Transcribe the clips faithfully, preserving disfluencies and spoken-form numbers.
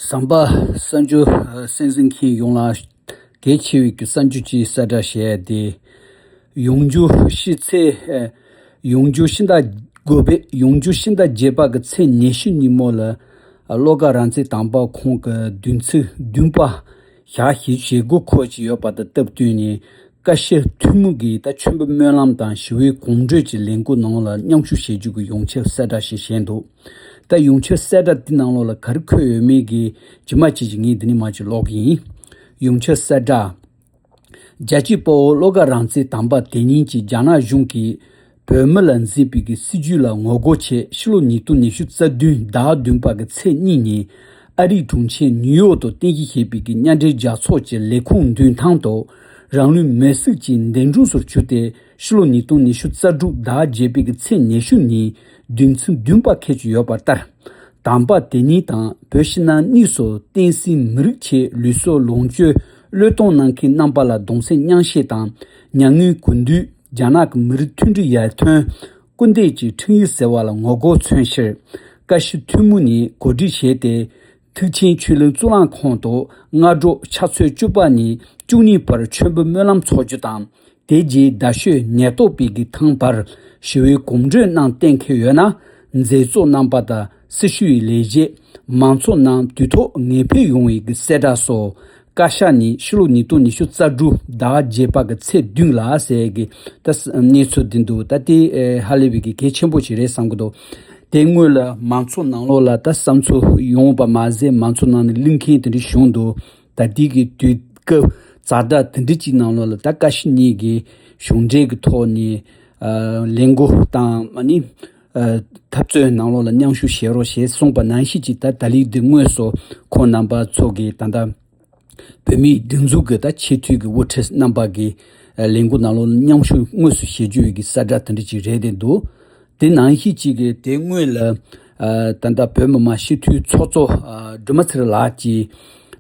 ཟམ་པ་གསར་འགྱུར་གསན་གཟིགས་མཁན་ཡོངས་ལ་གལ་ཆེ་བའི་གསར་འགྱུར་ཅིག་གསལ་བསྒྲགས་བྱས་ཏེ། ཡོང་རྒྱུ་ཕྱི་ཚེས་ཡོང་རྒྱུ་ཕྱི་ཟླ་དགུ་པའི་ཡོང་རྒྱུ་ཕྱི་ཟླ་བརྒྱད་པ་གི་ཚེས་ཉི་ཤུ་ཉིན་མོ་ལ་བློ་དགའ་རང་བཙན་དམ་པ་ཁོང་གི་བདུན་ཚིགས་བདུན་པ་ཞག་བཞི་བཞེས་སྒོ་འཁོར་གྱི་ཡོད་པ་དང་སྟབས་བསྟུན་ནས། བཀའ་སྤྱི་ཐུན་མོང་གིས་ད་མཆོད་འབུལ་སྨོན་ལམ་དང་ཞི་བའི་གོམ་བགྲོད་ཀྱི་ལས་འགུལ་ནང་ལ་མཉམ་ཞུགས་བྱེད་རྒྱུ་གི་ཡོངས་ཁྱབ་གསལ་བསྒྲགས་ཤིག་བྱས་འདུག་ད་ཡོངས་ཁྱབ་གསལ་བསྒྲགས་འདི་ནང་ལོགས་ལ་ག་རེ་འཁོད་ཡོད་མེད་ཀྱི་ཇི་མ་ཇི་བཞིན་ངས་འདི་ནས་མར་ཅིག་ཀློག་གི་ཡིན། ཡོངས་ཁྱབ་གསལ་བསྒྲགས། རྒྱལ་གཅེས་དཔའ་བོ་བློ་དགའ་རང་བཙན་དམ་པ་དེ་ཉིད་ཀྱིས་རྒྱ་ནག་གཞུང་གིས་བོད་མི་ལ་འཛིན་པའི་གི་སྲིད་བྱུས་ལ་ངོ་རྒོལ་ཆེད་ཕྱི་ལོ་ཉིས་སྟོང་ཉི་ཤུ་རྩ་བདུན་ཟླ་བདུན་པ་གི་ཚེས་གཉིས་ཉིན། ཨ་རིའི་གྲོང་ཁྱེར་ནིའུ་ཡོག་ཏུ་རྟེན་གཞི་བྱས་པའི་གི་མཉམ་འབྲེལ་རྒྱལ་ཚོགས་ཀྱི་ལས་ཁུངས་མདུན་ཐང་དུ། རང་ལུས་མེར་སྲེག་གིས་འདས་གྲོངས་སུ་གྱུར་ཏེ། ཕྱི་ལོ་ཉིས་སྟོང་ཉི་ཤུ་རྩ་དྲུག་ཟླ་བརྒྱད་པའི་གི་ཚེས་ཉི་ཤུ་ཉིན་བདུན་ཚིགས་བདུན་པ་འཁེལ་གྱི་ཡོད་པ་ལྟར། དམ་པ་དེ་ཉིད་དང་བོད་ཕྱི་ནང་གཉིས་སུ་བསྟན་སྲིད་མི་རིགས་ཆེད་ལུས་སྲོག་ལོངས་སྤྱོད་བློས་གཏོང་གནང་མཁན་རྣམ་པ་ལ་གདུང་སེམས་མཉམ་སྐྱེད་དང་། མྱ་ངན་གུས་འདུད། རྒྱ་ནག་གི་མི་རིགས་མཐུན་སྒྲིལ་ཡར་ཐོན། སྐུལ་འདེད་ཀྱི་འཕྲིན་ཡིག་ཟེར་བ་ལ་ངོ་རྒོལ་མཚོན་ཕྱིར། བཀའ་སྤྱི་ཐུན་མོང་ནས་གོ་སྒྲིག་བྱས་ཏེ། ཐེག་ཆེན་ཆོས་གླིང་གཙུག་ལག་ཁང་དུ་སྔ་དྲོ་ཕྱག་ཚོད་བཅུ་པ་ནས་བཅུ་གཉིས་བར་མཆོད་འབུལ་སྨོན་ལམ་འཚོགས་རྒྱུ་དང་། དེ་རྗེས་རྡ་ཤོད་ཉེན་རྟོག་པའི་གི་ཐང་བར་ཞི་བའི་གོམ་བགྲོད་གནང་གཏན་འཁེལ་ཡོད་ན། མཛད་གཙོ་རྣམ་པ་དང་སྲི་ཞུ་ཡི་ལས་བྱེད། མང་ཚོགས་རྣམས་དུས་ཐོག་ངེས་ཕེབས་ཡོང་བའི་གི་གསལ་བསྒྲགས་སོ། བཀའ་ཤག་ནས་ཕྱི་ལོ་ཉིས་སྟོང་ཉི་ཤུ་རྩ་དྲུག་ཟླ་བརྒྱད་པ་གི་ཚེས་བདུན་ལ་ཟེར་གི་ད་གནས་ཚུལ་འདི་འདུག་ད་དེ་ཧ་ལས་པའི་གི་གལ་ཆེན་པོ་ཞིག་རེད་བསམ་གི་འདུག་དེ་སྔོན་ལ་མང་ཚོགས་ནང་ལོགས་ལ་ད་བསམ་ཚུལ་ཡོང་བ་མ་ཟད་མང་ཚོགས་ནང་ནས་གླེང་མཁན་དེ་འདྲ་བྱུང་འདུག་ད་དེ་གི་དུས་སྐབས་ཛ་དྲག་དེ་འདྲ་ཅིག་ནང་ལོགས་ལ་ད་བཀའ་སྤྱི་གཉིས་ཀྱི་གཞུང་འབྲེལ་གྱི་ཐོག་ནས་ལས་འགུལ་དང་མ་ནི་འཐབ་རྩོད་ནང་ལོགས་ལ་མཉམ་ཞུགས་བྱེད་རོགས་ཞེས་གསུངས་པ་ནང་བཞིན་གྱི་ད་ད་ལིག་འདི་དངོས་སུ་ཁོང་རྣམ་པ་ཚོ་གི་ད་ལྟ་བོད་མིའི་སྒྲིག་འཛུགས་ཀྱི་ད་ཆེས་མཐོའི་གི་དབུ་ཁྲིད་རྣམ་པ་གི་ལས་འགུལ་ནང་ལོགས་ལ་མཉམ་ཞུགས་དངོས་སུ་བྱེད་རྒྱུ་ཡི་གི་གསལ་བསྒྲགས་དེ་འདྲ་ཅིག་རེད་དེ་འདུག་དེ་ནང་བཞིན་གཅིག་གིས་དེ་སྔོན་ལ་ད་ལྟ་བོད་མི་མང་སྤྱི་འཐུས་ཚོགས་གཙོ་སྒྲོལ་མ་ཚེ་རིང་ལགས་ཀྱིས་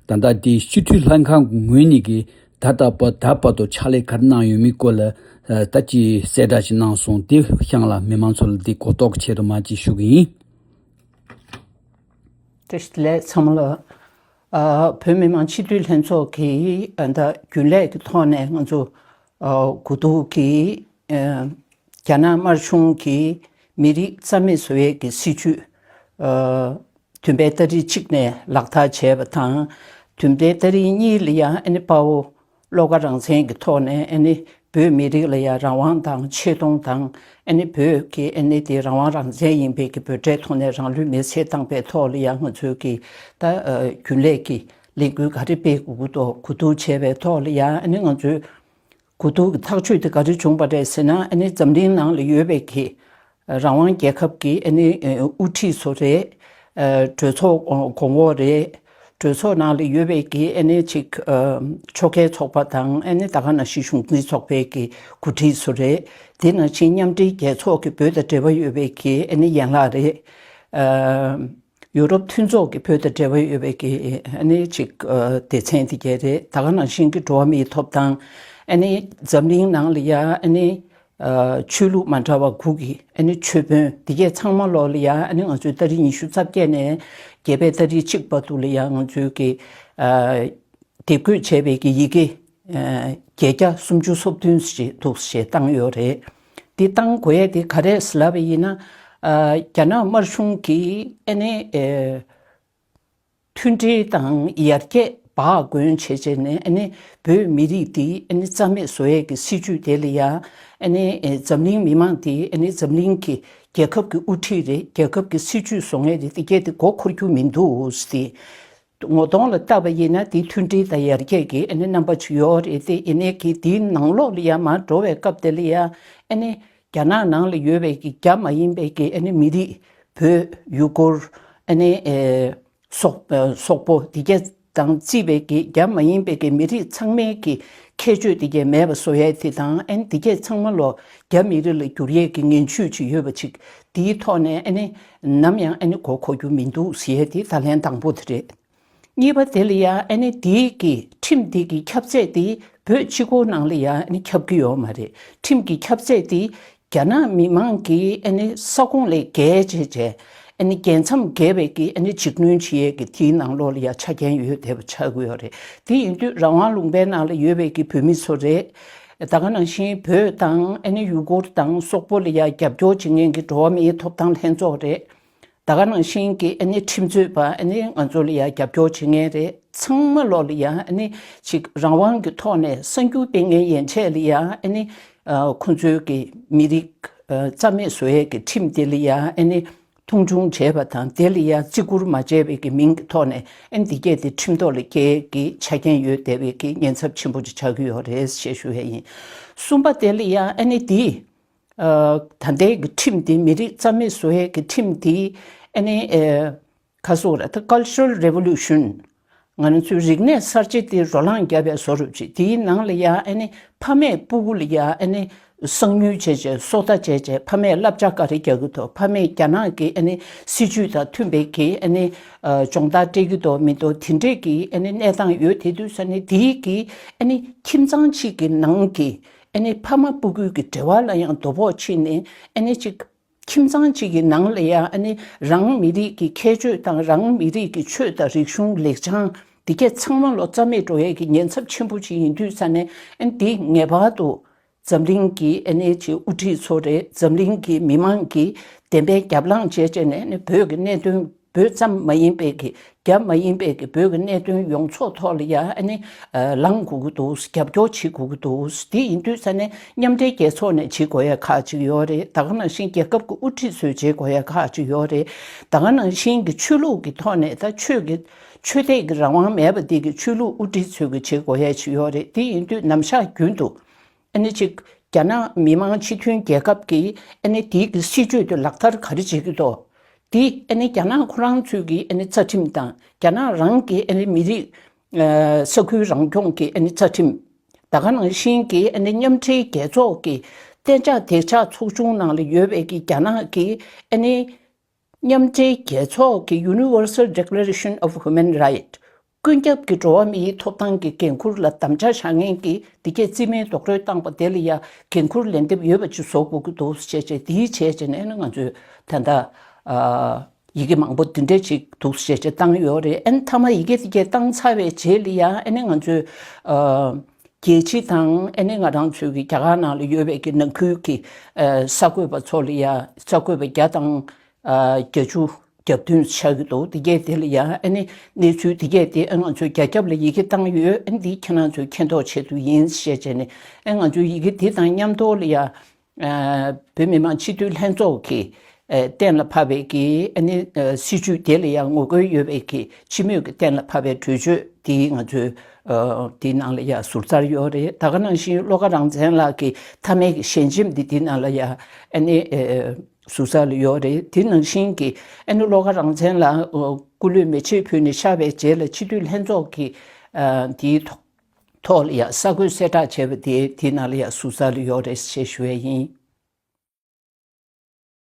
ད་ལྟ་དེ་སྤྱི་འཐུས་ལྷན་ཁང་གི་ངོས་ནས་ཀྱི་ད་ལྟ་བར་ད་བར་དུ་ཕྱག་ལས་ག་རེ་གནང་ཡོད་མེད་སྐོར་ལ་ད་ཅིག་གསལ་བསྒྲགས་ཅིག་གནང་སོང་། དེ་ཤང་ལ་མི་མང་ཚོ་ལ་དེ་གོ་རྟོགས་ཀྱི་ཆེད་དུ་མ་ཅིག་ཞུ་གི་ཡིན། བཀྲ་ཤིས་བདེ་ལེགས་ཚང་མ་ལ། ཨ། བོད་མི་མང་སྤྱི་འཐུས་ལྷན་ཚོགས་ཀྱིས་ཨ་ད་རྒྱུན་ལས་ཀྱི་ཐོག་ནས་ང་ཚོ་ཨ་གོ་བསྡུར་གྱིས་ཨ་རྒྱ་ནག་དམར་གཞུང་གིས་མི་རིགས་རྩ་མེད་བཟོ་ཡས་ཀྱི་སྲིད་བྱུས་ཨ་བདུན་པའི་ཏ་རིག་གཅིག་ནས་ལག་བསྟར་བྱས་པ་དང་། བདུན་པའི་ཏ་རིག་གཉིས་ལ་ཡང་ཨ་ནི་དཔའ་བོ་བློ་དགའ་རང་བཙན་གྱི་ཐོག་ནས་ཨ་ནི་བོད་མི་རིགས་ལ་ཡང་རང་དབང་དང་ཆེ་མཐོང་དང་། ཨ་ནི་བོད་ཀྱི་ཨ་ནི་དེ་རང་དབང་རང་བཙན་ཡིན་པའི་གི་བོད་འབྲེལ་ཐོག་ནས་རང་ལུས་མེར་སྲེག་བཏང་པའི་ཐོག་ལ་ཡང་ང་ཚོའི་གི་ད་ཨ་རྒྱུན་ལས་ཀྱི་ལས་འགུལ་ག་རེ་སྤེལ་དགོས་ཀྱི་འདུག་གོ་བསྡུར་བྱས་པའི་ཐོག་ལ་ཡང་ཨ་ནི་ང་ཚོའི་གོ་བསྡུར་གྱི་ཐག་གཅོད་དེ་ག་རེ་བྱུང་པ་རེད་ཟེར་ན། ཨ་ནི་འཛམ་གླིང་ནང་ལ་ཡོད་པའི་གི་རང་དབང་རྒྱལ་ཁབ་ཀྱི་ཨ་ནི་དབུ་ཁྲིད་ཚོ་རེད། གྲོས་ཚོགས་གོང་འོག་རེད། གྲོས་ཚོགས་ནང་ལ་ཡོད་པའི་གི་ཨ་ནི་ཅིག་ཕྱོགས་འགལ་ཚོགས་པ་དང་། ཨ་ནི་ད་ག་ནང་བཞིན་གཞུང་འཛིན་ཚོགས་པའི་གི་འགོ་ཁྲིད་ཚོ་རེད། དེ་ནང་བཞིན་མཉམ་འབྲེལ་རྒྱལ་ཚོགས་ཀྱི་བོད་དང་འབྲེལ་བ་ཡོད་པའི་གི་ཨ་ནི་ཡན་ལག་རེད། ཡུ་རོབ་མཐུན་ཚོགས་ཀྱི་བོད་དང་འབྲེལ་བ་ཡོད་པའི་གི་ཨ་ནི་ཅིག་སྡེ་ཚན་དེ་གས་རེད། ད་ག་ནང་བཞིན་གི་འགྲོ་བ་མིའི་ཐོབ་ཐང་། ཨ་ནི་འཛམ་གླིང་ནང་ལ་ཡ་ཨ་ནི་ཆོས་ལུགས་མ་འདྲ་བ་དགུ་གི་ཨ་ནི་ཆོས་དཔོན་དེ་གས་ཚང་མ་ལོག་ལ་ཡ་ཨ་ནི་ང་ཚོའི་ཏ་རིག་ཉི་ཤུ་རྩ་བརྒྱད་ནས་བརྒྱད་པའི་ཏ་རིག་གཅིག་བར་དུ་ལ་ཡ་ང་ཚོའི་གི་དེབ་འགོད་བྱས་པའི་གི་ཡི་གེ་བརྒྱད་བརྒྱ་སུམ་ཅུ་སོ་བདུན་ཞིག་འདུག་ཞེས་བཏང་ཡོད་རེད། འདི་བཏང་དགོས་ཡས་དེ་ག་རེ་ཟེར་ལབ་པ་ཡིན་ན། རྒྱ་ནག་དམར་གཞུང་གིས་ཨ་ནི་མཐུན་སྒྲིལ་དང་ཡར་རྒྱས་འབག་དགོས་བྱས་བྱས་ནས། ཨ་ནི་བོད་མི་རིགས་འདི་ཨ་ནི་རྩ་མེད་བཟོ་ཡས་ཀྱི་སྲིད་བྱུས་དེ་ལ་ཡ་ཨ་ནི་འཛམ་གླིང་མི་མང་འདི་ཨ་ནི་འཛམ་གླིང་གི་རྒྱལ་ཁབ་ཀྱི་དབུ་ཁྲིད་རེད། རྒྱལ་ཁབ་ཀྱི་སྲིད་བྱུས་བཟོ་མཁན་རེད། དེ་གས་དེ་མགོ་འཁོར་རྒྱུ་མི་འདུག་ཟེར་ཏེ། ངོ་གདོང་ལ་བལྟས་པ་ཡིན་ན་དེ་མཐུན་སྒྲིལ་དང་ཡར་རྒྱས་ཀྱི་ཨ་ནི་རྣམ་པ་ཅིག་ཡོད་རེད་དེ། ཡིན་ནའི་གི་དེའི་ནང་ལོགས་ལ་ཡ་མར་འགྲོ་བའི་སྐབས་དེ་ལ་ཡ་ཨ་ནི་རྒྱ་ནག་ནང་ལ་ཡོད་པའི་གི་རྒྱ་མ་ཡིན་པའི་གི་ཨ་ནི་མི་རིགས། བོད། ཡུ་གུར། ཨ་ནི་ཨེ་སོག་སོག་པོ་དེ་གས་དང་བརྩིས་པའི་གི་རྒྱ་མ་ཡིན་པའི་གི་མི་རིགས་ཚང་མའི་གི་ཁྱད་ཆོས་དེ་གས་མེད་པ་བཟོ་ཡས་དེ་དང་། ཨ་ནི་དེ་གས་ཚང་མ་ལོག་རྒྱ་མི་རིགས་ལ་བསྒྱུར་ཡས་ཀྱི་ངན་ཇུས་ཅིག་ཡོད་པ་ཅིག་དེའི་ཐོག་ནས་ཨ་ནི་ནམ་ཡང་ཨ་ནི་མགོ་འཁོར་རྒྱུ་མི་འདུག་ཟེར་ཡས་དེ་ད་ལན་དང་པོ་དེ་རེད། གཉིས་པ་དེ་ལ་ཡ་ཨ་ནི་དེའི་གི་ཁྲིམས་དེ་གི་ཁྱབ་ཚད་དེ་བོད་སྤྱི་ཁོག་ནང་ལ་ཡ་ཨ་ནི་ཁྱབ་ཀྱི་ཡོད་མ་རེད། ཁྲིམས་ཀྱི་ཁྱབ་ཚད་དེ་རྒྱ་ནག་མི་མང་གི་ཨ་ནི་ས་ཁོངས་ལས་བརྒལ་བྱས་བྱས། ཨ་ནི་རྒྱལ་མཚམས་བརྒལ་བའི་གི་ཨ་ནི་འཇིགས་སྣང་བྱེད་ཡས་ཀྱི་དེའི་ནང་ལོགས་ལ་ཡ་ཆ་རྐྱེན་ཡོད་བསྡད་པ་ཆགས་ཀྱི་ཡོད་རེད། དེ་ཡིན་དུས་རང་དབང་ལུང་པའི་ནང་ལ་ཡོད་པའི་གི་བོད་མི་ཚོ་རེད། ད་ག་ནང་བཞིན་བོད་དང་ཨ་ནི་ཡུ་གུར་དང་སོག་པོ་ལ་ཡ་རྒྱབ་སྐྱོར་བྱེད་མཁན་གྱི་འགྲོ་བ་མིའི་ཐོབ་ཐང་ལྷན་ཚོགས་རེད། ད་ག་ནང་བཞིན་གྱི་ཨ་ནི་ཁྲིམས་རྩོད་པ་ཨ་ནི་ང་ཚོ་ལ་ཡ་རྒྱབ་སྐྱོར་བྱེད་མཁན་རེད། ཚང་མ་ལོག་ལ་ཡ་ཨ་ནི་ཅིག་རང་དབང་གི་ཐོག་ནས་གསར་འགྱུར་སྤེལ་མཁན་ཡན་ཆད་ལ་ཡ་ཨ་ནི་ཁོང་ཚོའི་གི་མི་རིགས་རྩ་མེད་བཟོ་ཡས་ཀྱི་ཁྲིམས་དེ་ལ་ཡ་ཨ་ནི་མཐོང་ཆུང་བྱས་པ་དང་དེ་ལ་ཡ་བརྩི་བཀུར་མ་བྱས་པའི་གི་མིང་གི་ཐོག་ནས་ཨ་ནི་འདི་གས་དེ་ཁྲིམས་ཐོག་ལ་འཁྱེར་གྱི་ཆ་རྐྱེན་ཡོད་བསྡད་པའི་གི་ཉེན་ཚབས་ཆེན་པོ་ཅིག་ཆགས་ཀྱི་ཡོད་རེད་ཞེས་ཞུ་ཡས་ཡིན། གསུམ་པ་དེ་ལ་ཡ་ཨ་ནི་འདི། ད་ལྟའི་གི་ཁྲིམས་འདི་མི་རིགས་རྩ་མེད་བཟོ་ཡས་ཀྱི་ཁྲིམས་འདི་ཨ་ནི་ཁ་སོག་ར་ད་Cultural Revolution ང་རང་ཚོའི་རིག་གནས་གསར་བརྗེ་འདི་རོ་ལངས་བརྒྱབ་པའི་བཟོ་འདྲ་ཅིག་དེའི་ནང་ལ་ཡ་ཨ་ནི་ཕ་མས་སྤུ་གུ་ལ་ཡ་ཨ་ནི་གསང་ཉུལ་བྱས་བྱས་སོ་ལྟ་བྱས་བྱས་ཕ་མས་བསླབ་བྱ་ག་རེ་རྒྱག་གི་འདུག་ཕ་མས་རྒྱ་ནག་གི་ཨ་ནི་སྲིད་ཇུས་དང་མཐུན་པའི་གི་ཨ་ནི་སྦྱོང་བརྡར་སྤྲད་ཀྱི་འདུག་མི་འདུག་དེ་འདྲས་ཀྱི་ཨ་ནི་གནས་སྟངས་ཡོད་དེ་དུས་ས་ནི་དེའི་གི་ཨ་ནི་ཁྱིམ་ཚང་གཅིག་གི་ནང་གི་ཨ་ནི་ཕ་མ་སྤུ་གུའི་གི་འབྲེལ་བ་ལ་ཡང་དོ་ཕོག་ཕྱིན་ནས་ཨ་ནི་ཅིག་ཁྱིམ་ཚང་གཅིག་གི་ནང་ལ་ཡང་ཨ་ནི་རང་མི་རིགས་ཀྱི་ཁྱད་ཆོས་དང་རང་མི་རིགས་ཀྱི་ཆོས་དང་རིག་གཞུང་ལེགས་བྱང་འདི་གས་ཚང་མ་ལོ་རྩ་མེད་འགྲོ་ཡས་ཀྱི་ཉེན་ཚབས་ཆེན་པོ་ཅིག་ཡིན་དུས་ས་ནས་ཨ་ནི་འདི་ངེས་པར་དུ་འཛམ་གླིང་གི་ཨ་ནི་ཅིག་དབུ་ཁྲིད་ཚོ་རེད། འཛམ་གླིང་གི་མི་མང་གིས་བདེན་པའི་རྒྱབ་ལངས་བྱས་བྱས་ནས་ཨ་ནི་བོད་ཀྱི་གནད་དོན་བོད་ཙམ་མ་ཡིན་པའི་གི་རྒྱ་མ་ཡིན་པའི་གི་བོད་ཀྱི་གནད་དོན་ཡོངས་རྫོགས་ཐོག་ལ་ཡ་ཨ་ནི་ལངས་དགོས་ཀྱི་འདུག་རྒྱབ་སྐྱོར་བྱེད་དགོས་ཀྱི་འདུག་དེ་ཡིན་དུས་ས་ནས་མཉམ་འབྲེལ་རྒྱལ་ཚོགས་ནས་བྱེད་དགོས་ཡ་ཁག་ཅིག་ཡོད་རེད། ད་ག་ནང་བཞིན་རྒྱལ་ཁབ་ཀྱི་དབུ་ཁྲིད་ཚོས་བྱེད་དགོས་ཡ་ཁག་ཅིག་ཡོད་རེད། ད་ག་ནང་བཞིན་གྱི་ཆོས་ལུགས་ཀྱི་ཐོག་ནས་ད་ཆོས་ཀྱི་ཆོས་དད་ཀྱི་རང་དབང་མེད་པ་དེ་གི་ཆོས་ལུགས་དབུ་ཁྲིད་ཚོས་ཀྱི་བྱེད་དགོས་ཡ་ཅིག་ཡོད་རེད། དེ་ཡིན་དུས་ནམ་ཞག་རྒྱུན་དུ་ཨ་ནི་ཅིག་རྒྱ་ནག་མི་དམངས་སྤྱི་མཐུན་རྒྱལ་ཁབ་ཀྱིས་ཨ་ནི་དེའི་གི་སྲིད་ཇུས་དེ་ལག་བསྟར་ག་རེ་བྱེད་ཀྱི་འདུག་དེ་ཨ་ནི་རྒྱ་ནག་ཁོ་རང་ཚོའི་གི་ཨ་ནི་རྩ་ཁྲིམས་དང་རྒྱ་ནག་རང་གི་ཨ་ནི་མི་རིགས་ས་ཁུལ་རང་སྐྱོང་གི་ཨ་ནི་རྩ་ཁྲིམས། ད་ག་ནང་བཞིན་གྱི་ཨ་ནི་མཉམ་འབྲེལ་རྒྱལ་ཚོགས་ཀྱི་གཏན་འཇགས་བདེ་འཇགས་ཚོགས་ཆུང་ནང་ལ་ཡོད་པའི་གི་རྒྱ་ནག་གི་ཨ་ནི་མཉམ་འབྲེལ་རྒྱལ་ཚོགས་ཀྱི་Universal Declaration of Human Right ཀུན་ཁྱབ་ཀྱི་འགྲོ་བ་མིའི་ཐོབ་ཐང་གི་འགན་འཁུར་ལ་དམ་བཅའ་བཞག་མཁན་གྱི་འདི་གས་རྩིས་མེད་རྡོག་རོལ་བཏང་པ་དེ་ལ་ཡ་འགན་འཁུར་ལེན་འདེབས་ཡོད་པ་ཅིག་བཟོ་དགོས་ཀྱི་འདུག་ཅེས་བྱས་དེའི་བྱས་བྱས་ནས་ང་ཚོས་ད་ལྟ་ཡི་གེ་མང་པོ་འདི་འདྲས་ཅིག་འདུག་ཅེས་བྱས་བཏང་ཡོད་རེད། ཨ་ནི་མཐའ་མ་ཡི་གེ་འདི་གས་བཏང་ཚར་བའི་རྗེས་ལ་ཡ་ཨ་ནི་ང་ཚོས་རྒྱལ་སྤྱི་དང་ཨ་ནི་ང་རང་ཚོའི་གི་རྒྱ་གར་ནང་ལ་ཡོད་པའི་གི་ནང་ཁུལ་གྱི་གསར་འགོད་པ་ཚོ་ལ་ཡ་གསར་འགོད་པ་བརྒྱ་དང་བརྒྱད་ཅུ་གྱ་བདུན་ཆགས་ཀྱི་འདུག་དེ་གས་དེ་ལ་ཡང་ཨ་ནི་གནས་ཚུལ་དེ་གས་དེ་ཨ་ང་ཚོས་རྒྱ་ཁྱབ་ལ་ཡི་གེ་བཏང་ཡོད། ཨ་ནི་འདི་ཁྱེད་རང་ཚོས་མཁྱེན་རྟོགས་ཆེད་དུ་ཡིན་ཞེས་བྱས་ནས་ཨ་ང་ཚོའི་ཡི་གེ་དེ་དང་མཉམ་དུ་ལ་ཡང་བོད་མི་མང་སྤྱི་འཐུས་ལྷན་ཚོགས་ཀྱིས་གཏན་ལ་ཕབ་པའི་གི་ཨ་ནི་སྲིད་ཇུས་དེ་ལ་ཡང་ངོ་རྒོལ་ཡོད་པའི་གི་སྤྱི་མོས་ཀྱི་གཏན་ལ་ཕབ་པའི་གྲོས་ཆོད་དེ་ང་ཚོས་དེའི་ནང་ལ་ཡང་ཟུར་ཚར་ཡོད་རེད། ད་ག་ནང་བཞིན་བློ་དགའ་རང་བཙན་ལགས་ཀྱི་མཐའ་མའི་གི་ཞལ་ཆེམས་འདི་དེའི་ནང་ལ་ཡང་ཨ་ནི། ཟུར་ཟ་ལ་ཡོད་རེད། དེ་ནང་བཞིན་གྱི་ཨ་ནི་བློ་དགའ་རང་བཙན་ལ་སྐུ་ལུས་མེ་མཆོད་ཕུལ་ནས་གཤེགས་པའི་རྗེས་ལ་སྤྱི་འཐུས་ལྷན་ཚོགས་ཀྱི་དེའི་ཐོག་ཐོག་ལ་ཡང་གསར་འགོད་གསལ་བསྒྲགས་བྱས་པ་དེ་དེའི་ནང་ལ་ཡང་ཟུར་ཟ་ལ་ཡོད་རེད་ཞེས་ཞུ་ཡས་ཡིན།